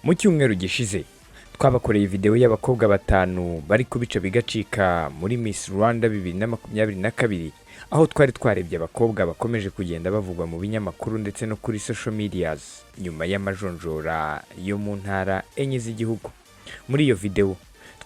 Mu cyumweru gishize twabakoreye videwo y'abakobwa batanu bari kubica bigacika muri Miss Rwanda 2022, aho twari twarebye abakobwa bakomeje kugenda bavugwa mu binyamakuru ndetse no kuri social medias nyuma y'amajonjora yo mu ntara enye z'igihugu. Muri iyo videwo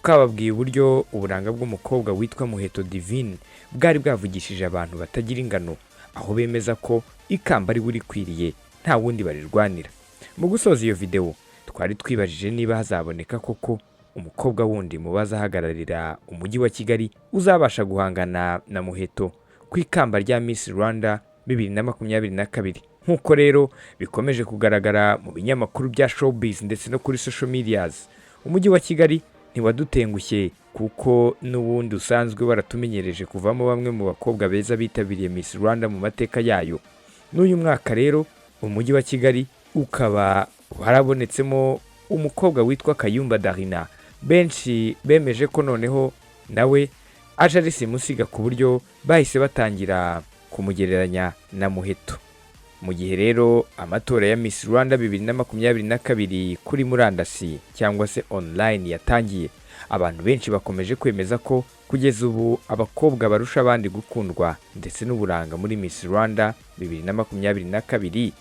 twababwiye uburyo uburanga bw'umukobwa witwa Muheto Divine bwari bwavugishije abantu batagira ingano, aho bemeza ko ikamba ari we urikwiriye, nta wundi barirwanira. Mu gusoza iyo videwo twari twibajije niba hazaboneka koko umukobwa wundi mu bazahagararira umujyi wa Kigali uzabasha guhangana na Muheto ku ikamba rya Miss Rwanda 2022. Nk'uko rero bikomeje kugaragara mu binyamakuru bya showbiz ndetse no kuri social medias, umujyi wa Kigali ntiwadutengushye, kuko n'ubundi usanzwe waratumenyereje kuvamo bamwe mu bakobwa beza bitabiriye Miss Rwanda mu mateka yayo. N'uyu mwaka rero umujyi wa Kigali ukaba warabonetsemo umukobwa witwa Kayumba Darina, benshi bemeje ko noneho nawe aje ari simusiga, ku buryo bahise batangira kumugereranya na Muheto. Mu gihe rero amatora ya Miss Rwanda 2022 kuri murandasi cyangwa se online yatangiye, abantu benshi bakomeje kwemeza ko kugeza ubu abakobwa barusha abandi gukundwa ndetse n'uburanga muri Miss Rwanda 2022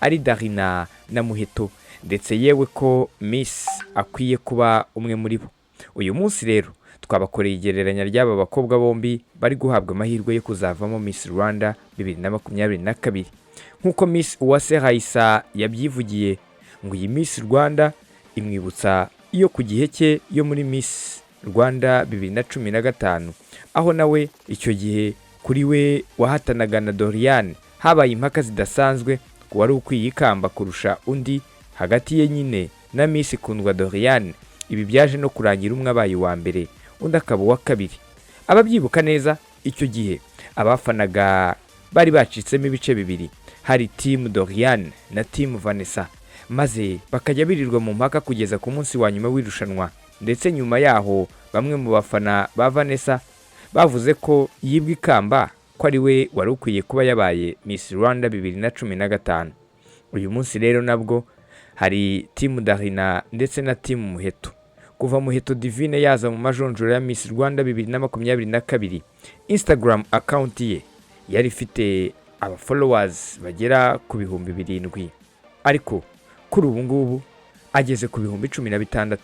ari Darina na Muheto, ndetse yewe ko Miss akwiye kuba umwe muri bo. Uyu munsi rero twabakoreye igereranya ry'aba bakobwa bombi bari guhabwa amahirwe yo kuzavamo Miss Rwanda 2022. Nk'uko Miss Uwase Raisa yabyivugiye, ngo iyi Miss Rwanda imwibutsa iyo ku gihe cye yo muri Miss Rwanda 2015, aho nawe icyo gihe kuri we wahatanaga na Doriane habaye impaka zidasanzwe ku wari ukwiye ikamba kurusha undi hagati ye nyine na Miss Kundwa Doriane. Ibi byaje no kurangira umwe abaye uwa mbere, undi akaba uwa kabiri. Ababyibuka neza, icyo gihe abafanaga bari bacitsemo ibice bibiri, hari team Doriane na team Vanessa, maze bakajya birirwa mu mpaka kugeza ku munsi wa nyuma w'irushanwa. Ndetse nyuma yaho bamwe mu bafana ba Vanessa bavuze ko yibwa ikamba, ko ari we wari ukwiye kuba yabaye Miss Rwanda 2015. Uyu munsi rero nabwo hari team Darina ndetse na team Muheto. Kuva Muheto Divine yaza mu majonjora ya Miss Rwanda 2022, Instagram account ye yari ifite aba followers bagera ku 7000, ariko kuri ubu ngubu ageze ku 16,000.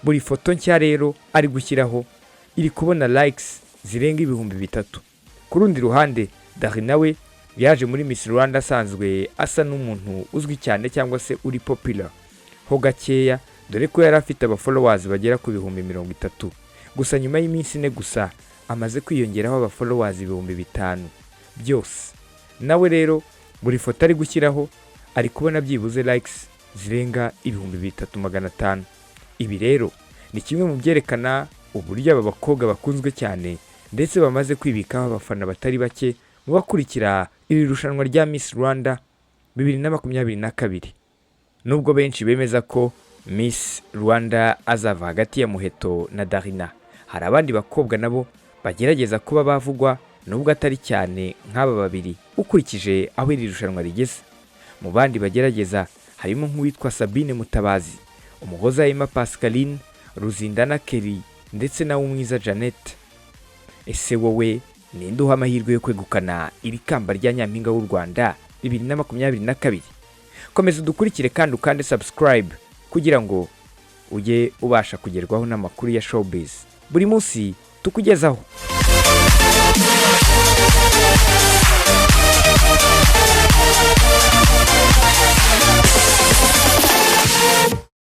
Buri foto nshya rero ari gushyiraho iri kubona likes zirenga 3000. Ku rundi ruhande, Darina we yaje muri Miss Rwanda asanzwe asa n'umuntu uzwi cyane cyangwa se uri popular ho gakeya, dore ko yari afite aba followers bagera ku 30,000. Gusa nyuma y'iminsi 4 gusa amaze kwiyongeraho aba followers 5000 byose. Nawe rero buri foto ari gushyiraho ari kubona byibuze likes zirenga 3500. Ibi rero ni kimwe mu byerekana uburyo aba bakobwa bakunzwe cyane, ndetse bamaze kwibikaho abafana batari bake mu bakurikira iri rushanwa rya Miss Rwanda 2022. Nubwo benshi bemeza ko Miss Rwanda azava hagati ya Muheto na Darina, hari abandi bakobwa nabo bagerageza kuba bavugwa, nubwo atari cyane nk'aba babiri ukurikije aho iri rushanwa rigeze. Mu bandi bagerageza harimo nk'uwitwa Sabine Mutabazi, Umuhoza Emma Pascaline, Ruzindana Kelly ndetse na Umwiza Jeannette. Ese wowe ninde uha amahirwe yo kwegukana iri kamba rya Nyampinga w'u Rwanda 2022? Komeza udukurikire kandi ukande subscribe kugira ngo ujye ubasha kugerwaho n'amakuru ya showbiz buri munsi tukugezaho.